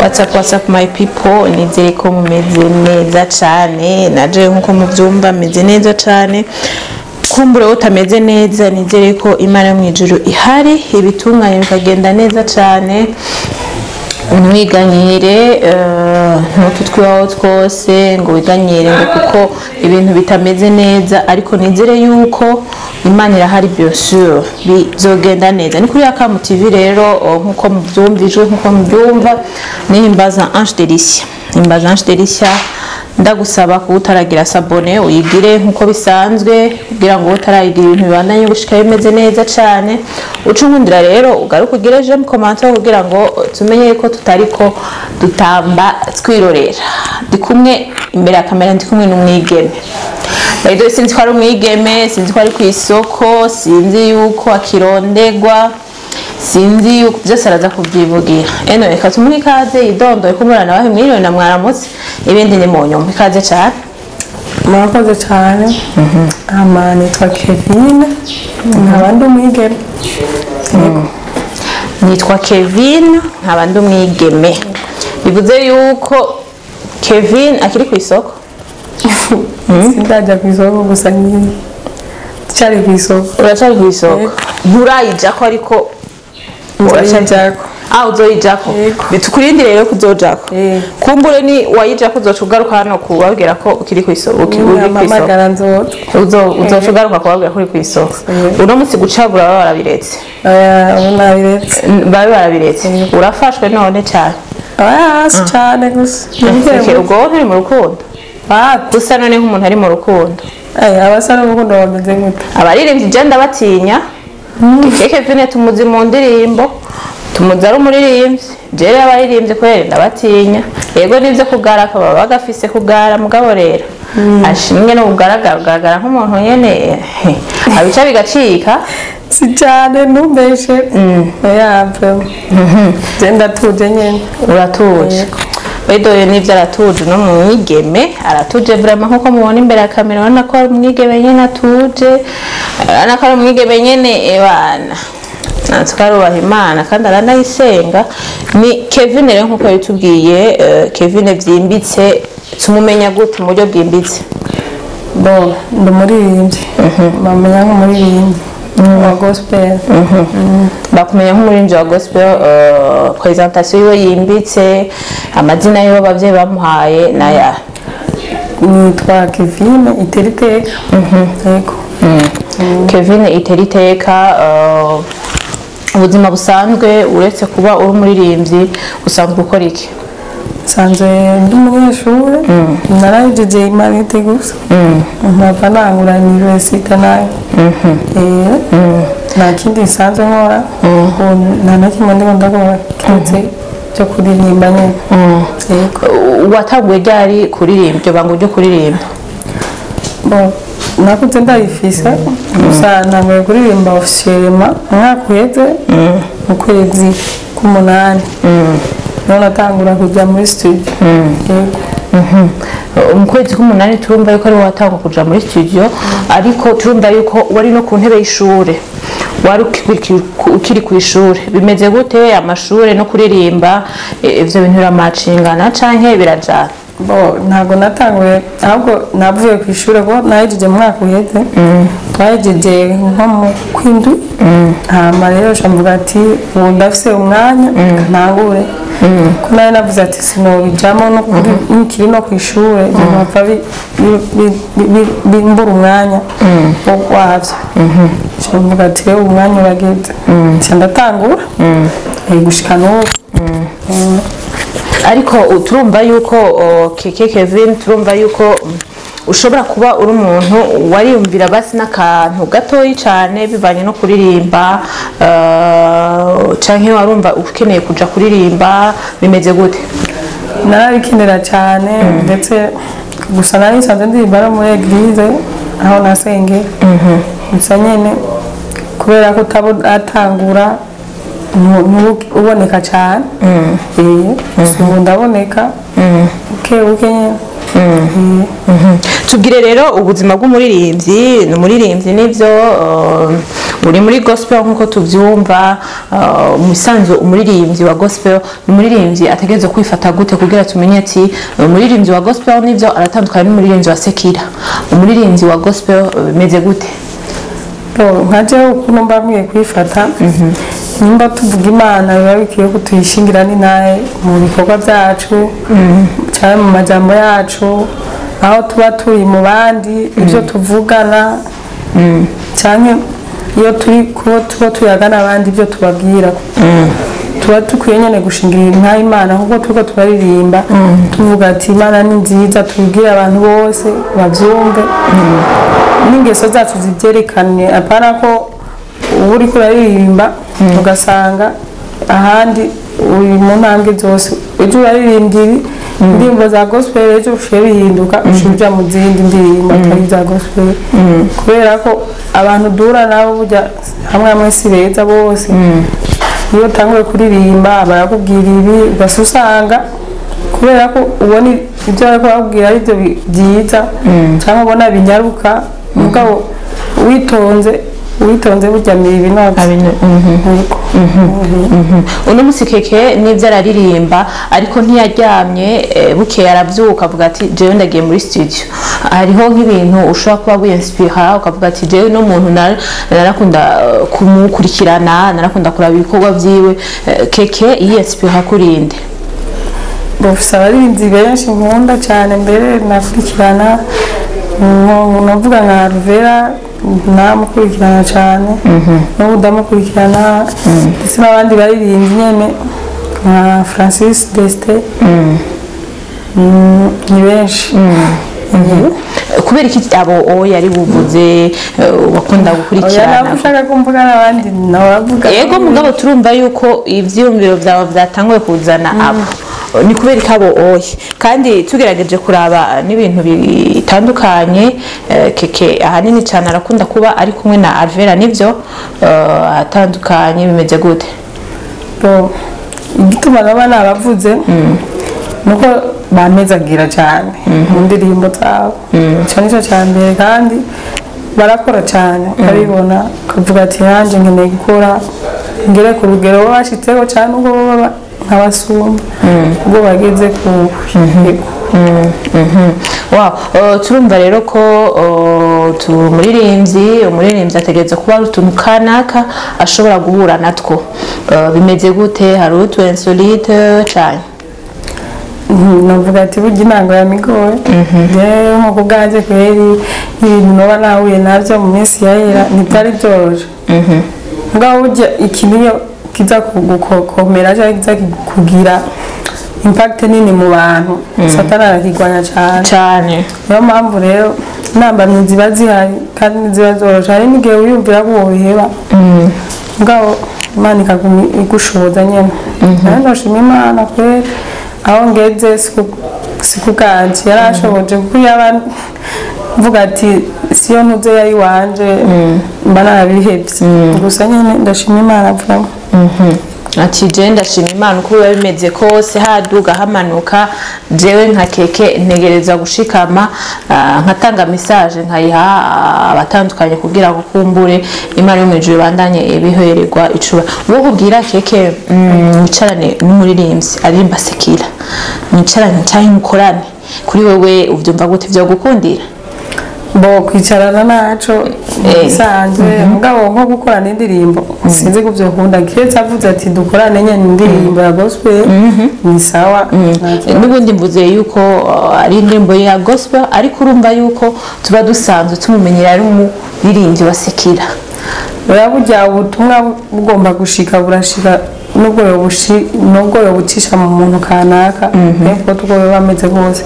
What's up, what's up, my people? Nizere ko mumeze neza cane. Naje nkuko muvyumva meze neza cane. Kumbure utameze neza, nizere ko Imana yo mw'ijuru ihari, ibitunganye bikagenda neza cane. Ntiwiganyire, ntututwiwaho twose ngo wiganyire ngo kuko ibintu bitameze neza, ariko nizere yuko Imana irahari, bien sûr bizogenda neza. Ni kuri Yakamu TV rero, nkuko muvyumva ijwi, nkuko mubyumva, nihimbaza Ange Delicia, himbaza Ange Delicia. Ndagusaba kuba utaragira s'abonner, uyigire nkuko bisanzwe, kugira ngo utarayigira ibintu bibandanye gushika bimeze neza cane. Uca unkundira rero ugaruke ugire j'aime, commentaire, kugira ngo tumenye ko tutariko dutamba twirorera. Ndi kumwe imbere ya kamera, ndi kumwe n'umwigeme. Rero sinzi ko ari umwigeme, sinzi ko ari ku isoko, sinzi yuko akirondegwa, sinzi yuko byose araza kubyivugira. Eno reka tumuhe ikaze yidondoye ko murana bahe mwiriwe na mwaramutse, ibindi ni mu nyuma. Ikaze cyane. Murakoze cyane. Hama nitwa Kevin, nkaba ndi umwigeme. Nitwa Kevin, nkaba ndi umwigeme. Bivuze yuko Kevin akiri ku isoko? Sindajya ku isoko, gusa nyine cyari ku isoko. Uracari ku isoko, nturayijako, ariko Nzoyijako. Ah, uzoyijako? Yego. Bitukurindire rero kuzojako. Eh. Kumbure ni wayijako uzoca ugaruka hano kubabwira ko ukiri ku isoko, uri ku isoko. Mpamagara nzoza. Uzoca ugaruka kubabwira ko uri ku isoko. Yego. Uno munsi gucagura baba barabiretse? Oya, ubu nabiretse. Babe barabiretse. Urafashwe none cyane? Oya, si cyane gusa. Okay, ubwo wowe nturi mu rukundo? Gusa none nk'umuntu ari mu rukundo? Abasa n'urukundo bameze gute? Abaririmbyi je ndabatinya. Keke Vine tumuzi mu ndirimbo, tumuzi ari umuririmbyi. Je rero abaririmbyi kubera ndabatinya. Yego, nivyo, kugara akaba bagafise kugara, mugabo rero ashimwe no kugaragara, kugaragara nk'umuntu nyene abica bigacika. Si cyane, ntumbeshe. Oya, vraiment, je ndatuje nyene. Uratuje. Wedoye nivyo, aratuje no mwigeme, aratuje vraiment nkuko mubona imbere ya kamera. Urabona ko ari umwigeme nyene atuje, urabona ko ari umwigeme nyene ebana natwe arubaha Imana kandi aranayisenga. Ni Kevin rero nkuko yabitubwiye. Kevin vyimbitse tumumenya gute mu buryo bwimbitse? Bon, ndi umuririmbyi, bamenya nk'umuririmbyi wa gospel. Bakumenya nk'umuririmbyi wa gospel. Présentation yiwe yimbitse, amazina yiwe abavyeyi bamuhaye naya? Nitwa Kevin Iteriteka, yego. Kevin Iteriteka. Ubuzima busanzwe, uretse kuba uri umuririmbyi, usanzwe ukora iki? Nsanzwe ndi umunyeshuri, narahejeje humanités gusa mpava nangura université nayo. Nta kindi nsanzwe nkora ubu, nta na kimwe ndiko ndakora keretse byo kuririmba nyine, yego. Watanguye ryari kuririmba, iryo bango ryo kuririmba? Bon, nakuze ndabifise, gusa ntanguye kuririmba officiellement umwaka uheze mu kwezi k'umunani, niho natangura kujya muri studio, yego. Mu kwezi k'umunani turumva yuko ariwe watangwa kuja muri studio, ariko turumva yuko wari no ku ntebe y'ishure, wari ukiri ku ishure. Bimeze gute amashure no kuririmba? Ivyo bintu biramacingana canke birajana? Bon, ntabwo natanguye, ahubwo navuye ku ishuri kuko nahejeje mu mwaka uheze, twahejeje nko mu kwindwi. Hama rero nca mvuga ati ubu ndafise umwanya, ntangure, ko nari navuze ati sinobijamo no kuri nkiri no ku ishure, bipfa bimbura umwanya wo wavyo. Nca mvuga ati rero umwanya urageze, nca ndatangura, gushika n'ubu. Ariko turumva yuko Keke Kevin, turumva yuko ushobora kuba uri umuntu wariyumvira basi n'akantu gatoyi cyane bivanye no kuririmba, canke warumva ukeneye kuja kuririmba? Bimeze gute? Narabikenera cyane ndetse, gusa nari nsanzwe ndirimba no muri église aho nasengera, gusa nyene kubera ko utaba atangura uboneka cyane. Gusa ubu ndaboneka buke buke nyene. Tubwire rero ubuzima bw'umuririmbyi. Ni umuririmbyi nivyo, uri muri gospel nkuko tuvyumva. Musanzwe umuririmbyi wa gospel ni umuririmbyi ategerezwa kwifata gute kugira tumenye ati umuririmbyi wa gospel nivyo aratandukanye n'umuririmbyi wa secular? Umuririmbyi wa gospel bimeze gute? Nka jewe ukuntu mba nkwiye kwifata, nimba tuvuga Imana, biba bikwiye ko tuyishingira n'intahe mu bikorwa byacu cyangwa mu majambo yacu, aho tuba turi mu bandi, ibyo tuvugana, cyangwa iyo turi kuba tuba tuyagana abandi, ibyo tubabwira, tuba dukwiye nyine gushingira intahe Imana, kuko turiko turaririmba tuvuga ati Imana ni nziza. Tubwire abantu bose babyumve, n'ingeso zacu zibyerekane, apana ko uba uriko uraririmba ugasanga ahandi uri mu ntambwe zose. Ejo uraririmba ibi, indirimbo za gospel, ejo ushiye bihinduka, ushiye uja mu zindi ndirimbo atari iza gospel, kubera ko abantu duhura nabo burya hamwe hamwe si beza bose. Iyo utanguye kuririmba barakubwira ibi, ugasa usanga kubera ko ubona ibyo bariko bakubwira ari byo byiza cyangwa ubona binyaruka. Mugabo witonze, witonze, burya mira ibinoze. Yego. Uno musi Keke n'ibyo araririmba, ariko ntiyaryamye. Bukeye arabyuka avuga ati jewe ndagiye muri studio. Hariho nk'ibintu ushobora kuba wiyinspira ukavuga ati jewe no muntu narakunda kumukurikirana, narakunda kuraba ibikorwa vyiwe. Keke yiyinspira kurinde? Bufise abaririmbyi benshi nkunda cyane, mbere nakurikirana, navuga nka Ruvera, namukurikirana cyane, n'ubu ndamukurikirana, ndetse n'abandi baririmbyi nyene nka Francis Destin. Ni benshi. Kubera iki abo oya ari buvuze wakunda Oya, gukurikirana? Nawe ushaka ko mvuga n'abandi nawe. Yego, mugabo turumva yuko ivyiyumviro vyawe vyatanguye kuzana abo. Ni kubera ko abo oya, kandi tugerageje kuraba n'ibintu bitandukanye, Keke ahanini cyane arakunda kuba ari kumwe na Alvera nivyo, atandukanye. Bimeze gute? Bo, igituma naba nabavuze nuko bamezagira cyane mu ndirimbo zabo. Icyo nicyo cya mbere, kandi barakora cyane, ukabibona ukavuga ati nanjye nkeneye gukora ngere ku rugero bo bashitseho cyane, ubwo bo baba nk'abasumba ubwo bageze ku yego. Wow, turumva rero ko umuririmbyi ategereza kuba ari utuntu kanaka ashobora guhura natwo. Bimeze gute? Hari utu insolite cyane? Navuga ati burya intango yamigoye. Rero nko ku bwanjye kweri, ibintu noba nahuye nabyo mu minsi yahera ntibyari byoroshe. Mugabo burya ikintu iyo kiza kugukomera cyangwa kiza kugira impact nini mu bantu, Satani arakigwanya cyane. Cyane. Niyo mpamvu rero intambamyi ziba zihari kandi ntiziba zoroshe. Hari n'igihe wiyumvira ko wobiheba, mugabo Imana ikaguma igushoboza nyene. Rero ndashima Imana kweri, aho ngeze si ku bwanje, yarashoboje, kuko yaba mvuga ati siyo ntuze yari wanje mba narabihevye. Gusa nyene ndashima Imana vraiment. Ati je ndashima Imana uko biba bimeze kose, haduga hamanuka, jewe nka Keke ntegereza gushikama, nkatanga message, nkayiha abatandukanye kugira ngo kumbure Imana yo mu ijuru ibandanye ibihererwa icuba. Wowe kubwira Keke, wicarane n'umuririmbyi aririmba secular, mwicarane cyangwa mukorane, kuri wewe uvyumva gute? Vyo gukundira? Bo, kwicarana naco bisanzwe, mugabo nko gukorana indirimbo sinzi ko vyokunda, kiretse avuze ati dukorane nyene indirimbo ya gospel, ni sawa. N'ubundi mvuze yuko ari indirimbo ya gospel, ariko urumva yuko tuba dusanzwe tumumenyera ari umuririmbyi wa secular. Oya, burya ubutumwa bugomba gushika burashika, nubwo yobucisha mu muntu kanaka, ariko tuko biba bameze kose.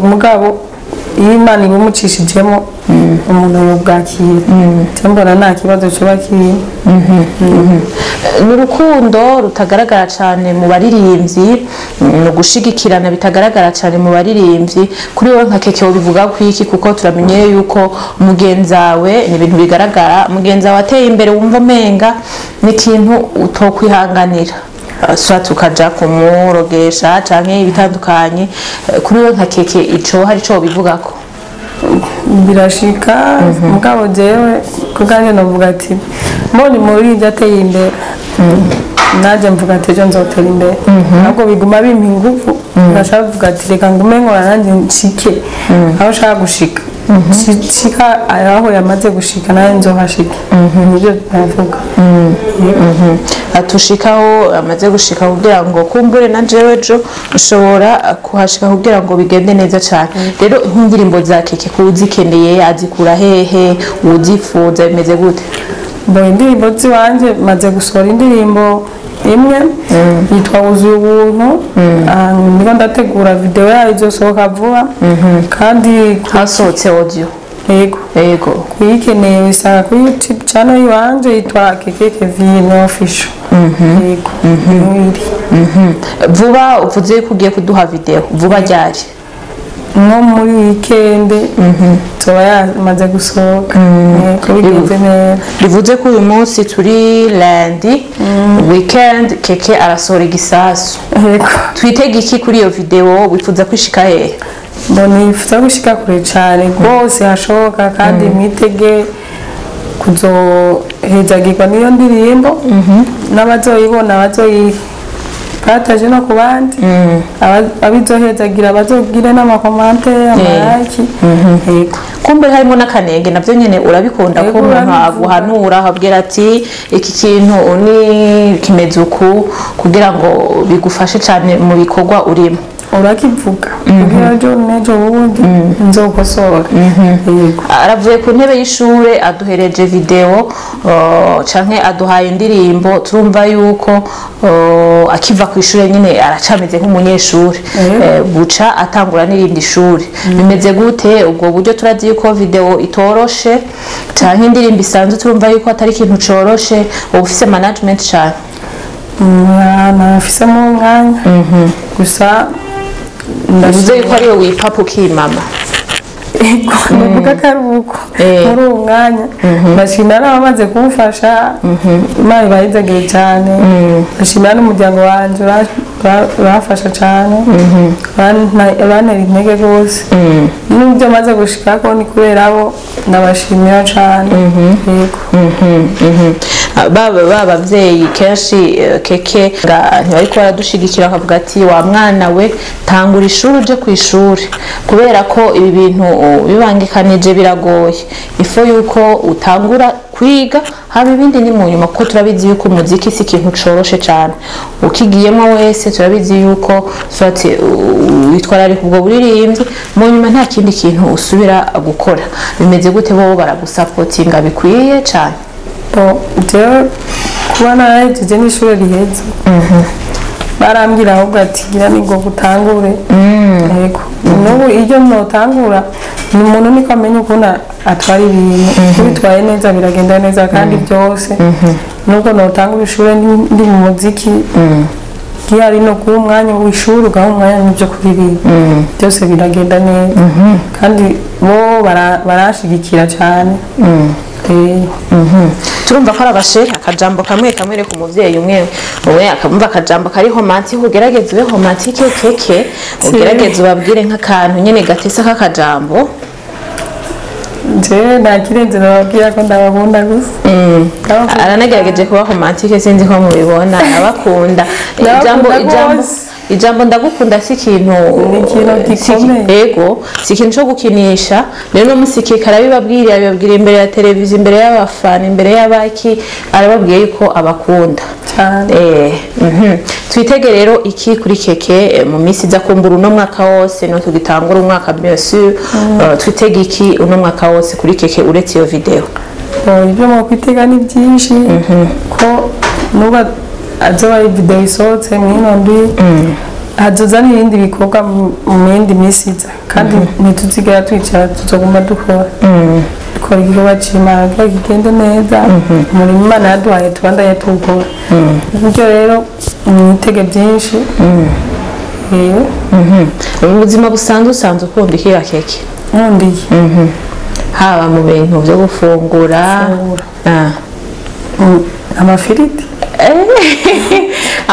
Mugabo iyo Imana ibumucishijemo, umuntu yobwakira. Nca mbona nta kibazo coba kirimo. Ni urukundo rutagaragara cyane mu baririmbyi, ni ugushigikirana bitagaragara cyane mu baririmbyi. Kuri wowe nka Keke wobivuga ku iki? Kuko turamenye yuko mugenzawe ni ibintu bigaragara, mugenzi wawe ateye imbere wumva umenga ni ikintu utokwihanganira. Soit ukaja kumurogesha canke ibitandukanye. Kuri we nka Keke, ico hari ico bivugako? Birashika, mugabo jewe kubwanjye novuga ati mbonye umuririmbyi ateye imbere, nanjye mvuga ati ejo nzotera imbere. Ahubwo biguma bimpa ingufu, ngashaka kuvuga ati reka ngume nkora nanjye nshike aho nshaka gushika. Shika aho yamaze gushika, nanjye nzohashike. Nibyo navuga. Atushikaho amaze gushika kugira ngo kumbure na jewe ejo ushobora kuhashika, kugira ngo bigende neza cyane. Rero nk'indirimbo za Keke, kuzikeneye azikura hehe? Uzifuza bimeze gute? Bo, indirimbo ziwanje, maze gusohora indirimbo imwe yitwa Wuzuye Ubuntu. Ndiko ndategura video yayo, izosohoka vuba kandi. Hasohotse audio? Yego. Yego. Kuyikeneye wisanga kuri YouTube channel yiwanje yitwa Keke Kevin Official. Yego, niho iri. Vuba uvuze ko ugiye kuduha video vuba, ryari? Nko muri weekend tuba yamaze gusohoka. Yego, bigenze neza. Bivuze ko uyu munsi turi lundi, weekend Keke arasohora igisasu. Yego. Twitege iki kuri iyo video? Wifuza kwishika hehe? Mbona nifuza gushika kure cyane rwose hashoboka, kandi mwitege kuzohezagirwa n'iyo ndirimbo, n'abazoyibona bazoyipartage no ku bandi. Abizohezagira bazogire n'ama commentaires, ama like. Yego. Kumbe harimo n'akanenge, navyo nyene urabikunda ko Yego, umuntu urabivuga. aguhanura, akabwira ati iki kintu ni kimeze uku, kugira ngo bigufashe cyane mu bikorwa urimo. Urakivuga kugira ejo n'ejo bundi nzokosora. Yego. Aravuye ku ntebe y'ishure, aduhereje video canke aduhaye indirimbo. Turumva yuko akiva ku ishure nyine aracameze nk'umunyeshure. Buca atangura n'irindi shuri, bimeze gute ubwo buryo? Turazi yuko video itoroshe canke indirimbo isanzwe, turumva yuko atari ikintu coroshe. Uba ufise management cane? Nafisemo umwanya gusa. Bivuze yuko ariwe wipapa ukimama? Ego, nuvuga ko ari uko. Muri uwo mwanya ndashimira n'abamaze kumfasha, Imana ibahezagire cyane. Ndashimira n'umuryango wanjye, uramfasha cyane, urantera intege rwose. N'ibyo maze gushikako ni kubera bo, ndabashimira cyane. Yego. Baba bavyeyi kenshi Keke ntibariko baradushigikira, bakavuga ati wa mwana we, tangura ishuri uje ku ishuri, kubera ko ibi bintu bibangikanije biragoye. Ifo yuko utangura kwiga, haba ibindi ni mu nyuma, kuko turabizi yuko umuziki si ikintu coroshe cane. Ukigiyemo wese turabizi yuko soit witwararika ubwo buririmbyi, mu nyuma nta kindi kintu usubira gukora. Bimeze gute? Bobo baragusapotinga bikwiye cane? Bon, jewe kuba narahejeje n'ishuri riheze, barambwira ahubwo ati gira ni ngo utangure. Yego, n'ubu iyo notangura, ni umuntu niko amenya ukuntu atwara ibintu. Ubitwaye neza biragenda neza, kandi byose nubwo notangura ishuri ndi mu muziki, gihari no kuba umwanya w'ishuri ugaha umwanya n'ibyo kuririmba, byose biragenda neza. Kandi bo baranshigikira cyane. Turumva ko ari abasheri. Akajambo kamwe kamwe reka umuvyeyi umwe umwe akamva akajambo kari romantique. Ugerageze ube romantique Keke, ugerageze ubabwire nk'akantu nyene gatesa k'akajambo. Jewe nta kirenze nababwira, ko ndabakunda gusa. Ndabakunda. Aranagerageje kuba romantique, sinzi ko mubibona, abakunda. Ijambo Ndabakunda ijambo rwose. Ijambo ndagukunda si ikintu Ni ikintu gikomeye. Ego, si ikintu co gukinisha. Rero no musi Keke arabibabwira, abibabwira imbere ya televiziyo, imbere y'abafana, imbere y'abaki, arababwiye yuko abakunda cyane. Twitege rero iki kuri Keke mu minsi iza kumbura, uno mwaka wose no tugitangura umwaka, bien sûr. Twitege iki uno mwaka wose kuri Keke uretse iyo video? Bon, ibyo mwakwitega ni byinshi, ko nuba azoba ari video isohotse mw'ino ndwi, hazoza n'ibindi bikorwa mu yindi minsi iza. Kandi ntituzigera twicara, tuzoguma dukora, dukora igikorwa c'Imana kugira kigende neza. Umurimo Imana yaduhaye tubandanye tuwukora. Bityo rero mwitege byinshi. Mu buzima busanzwe, usanzwe ukunda iki Keke? Nkundiye? Haba mu bintu byo gufungura. Gufungura. Ah. Amafiriti.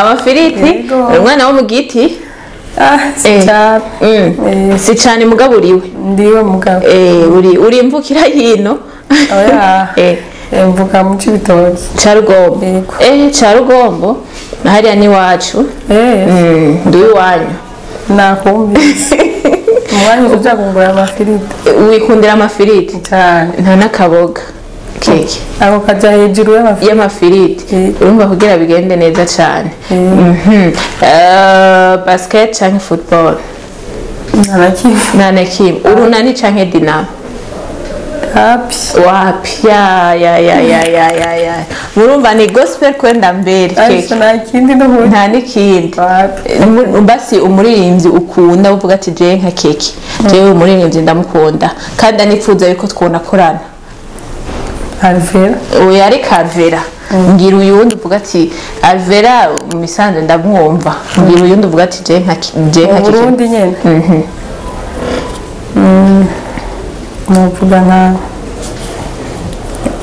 Amafiriti. Umwana wo mu giti. Si cyane. Si cyane mugabo uriwe. Ndiwe mugabo. Uri imvukira hino. Oya. Mvuka mu Cibitoke. Ca Rugombo. Ca Rugombo. Hariya ni wacu. Ndi iwanyu. Nakumvise. Umwanya uja kungura amafiriti. Wikundira amafiriti? Cyane. Nta n'akaboga. Keke. Ako kaja hejuru y'amafiriti. Urumva kugira bigende neza cyane. Basket canke football? Nta na kimwe. Urunani canke Dinamo? Wapi. Wapi. Ya ya ya ya ya ya ya. Murumva ni gospel kwenda mbere. Keke. Nta kindi n'ubundi. Nta n'ikindi. Basi umuririmbyi ukunda uvuga ati je nka Keke. Jewe umuririmbyi ndamukunda kandi anifuza yuko twonakorana. Alvera. Oya ari Alvera. Ngira uyundi uvuga ati Alvera mu misanzu ndamwumva. Ngira uyundi uvuga ati je nka Keke. Burundi nyene. Novuga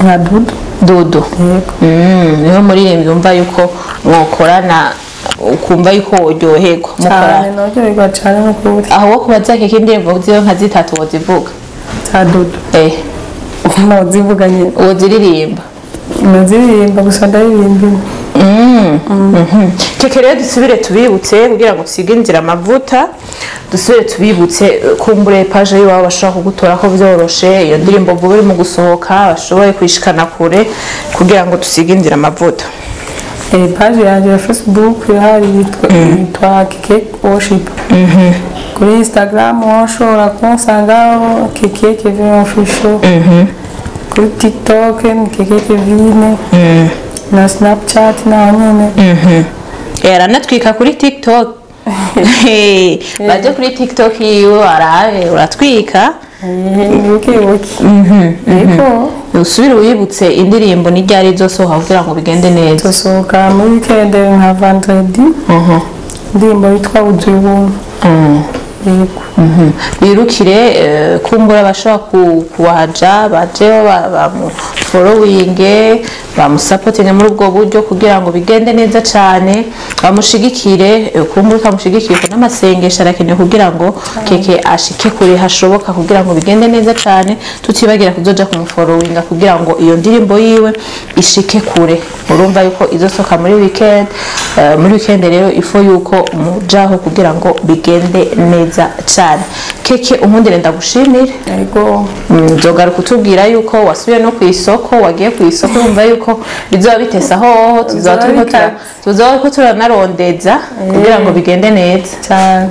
nka Dudu. Dudu. Niho muririmbyi umva yuko mwokorana ukumva yuko uryoherwa mukorana. Noryoherwa cyane n'ukuri. Aho wo kubaza Keke indirimbo ziwe nka zitatu wozivuga. Za Dudu. Nozivuga nyine. Woziririmba. Noziririmba gusa ndaririmba. Keke rero dusubire tubibutse kugira ngo tusige inzira amavuta, dusubire tubibutse kumbure page yiwawe bashobora kugutora ko vyoroshe, iyo ndirimbo vuba iri mu gusohoka bashoboye kwishikana kure kugira ngo tusige inzira amavuta. Page yanjye ya Facebook irahari yitwa Keke Worship. Kuri Instagram washobora kunsangaho Keke Kevin Official. Kuri TikTok ni Keke Kevin. Na Snapchat naho nyene. Aranatwika kuri TikTok. Baje kuri TikTok yiwe arabe uratwika. Yego. Usubire wibutse indirimbo ni ryari izosohoka kugira ngo bigende neza. Izosohoka muri weekend nka vendredi. Indirimbo yitwa Wuzuye Ubuntu. Yego. Birukire kumbura bashobora kuhaja bajeho bamufollowinge bamusapotinge muri ubwo buryo kugira ngo bigende neza cyane, bamushigikire kumbura ukamushigikira n'amasengesho arakenewe kugira ngo Keke ashike kure hashoboka kugira ngo bigende neza cyane, tutibagira kuzoja kumufollowinga kugira ngo iyo ndirimbo yiwe ishike kure. Urumva yuko izosoka muri weekend, muri weekend rero ifo yuko mujaho kugira ngo bigende neza cyane. Keke unkundire ndagushimire. Yego. Nzogaruka kutubwira yuko wasubiye no ku isoko, wagiye ku isoko urumva yuko bizoba bitesa hoho, tuzoba turanarondeza kugira ngo bigende neza cyane.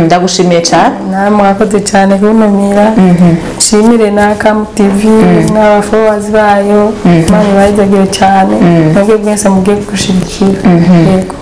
Ndagushimiye cyane. Namwe mwakoze cyane kuntumira. Nshimire na Kam TV n'abafollowers bayo, Imana ibahezagire cyane. Mwebwe mwese mugiye gushigikira. Yego.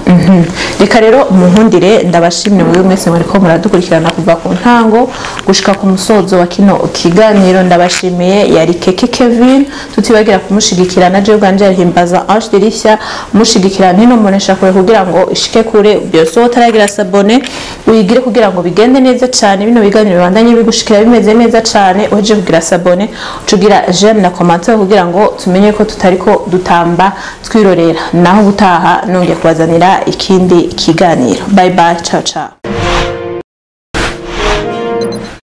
Reka rero munkundire ndabashimire mwebwe mwese mwariko muradukurikirana kuva ku ntango gushika ku musozo wa kino kiganiro. Ndabashimiye yari Keke Kevin, tutibagira kumushigikira na jewe ubwanje Himbaza Ange Delicia, mushigikira ntino mbonesha kure kugira ngo ishike kure. Byose utaragira sabone uyigire kugira ngo bigende neza cyane, bino biganiro bibandanye bigushikira bimeze neza cyane. Uheje kugira sabone ucugira j'aime na commentaire kugira ngo tumenye ko tutariko dutamba twirorera. Naho gutaha nongeye kubazanira ikindi kiganiro. Bye bye, ciao ciao.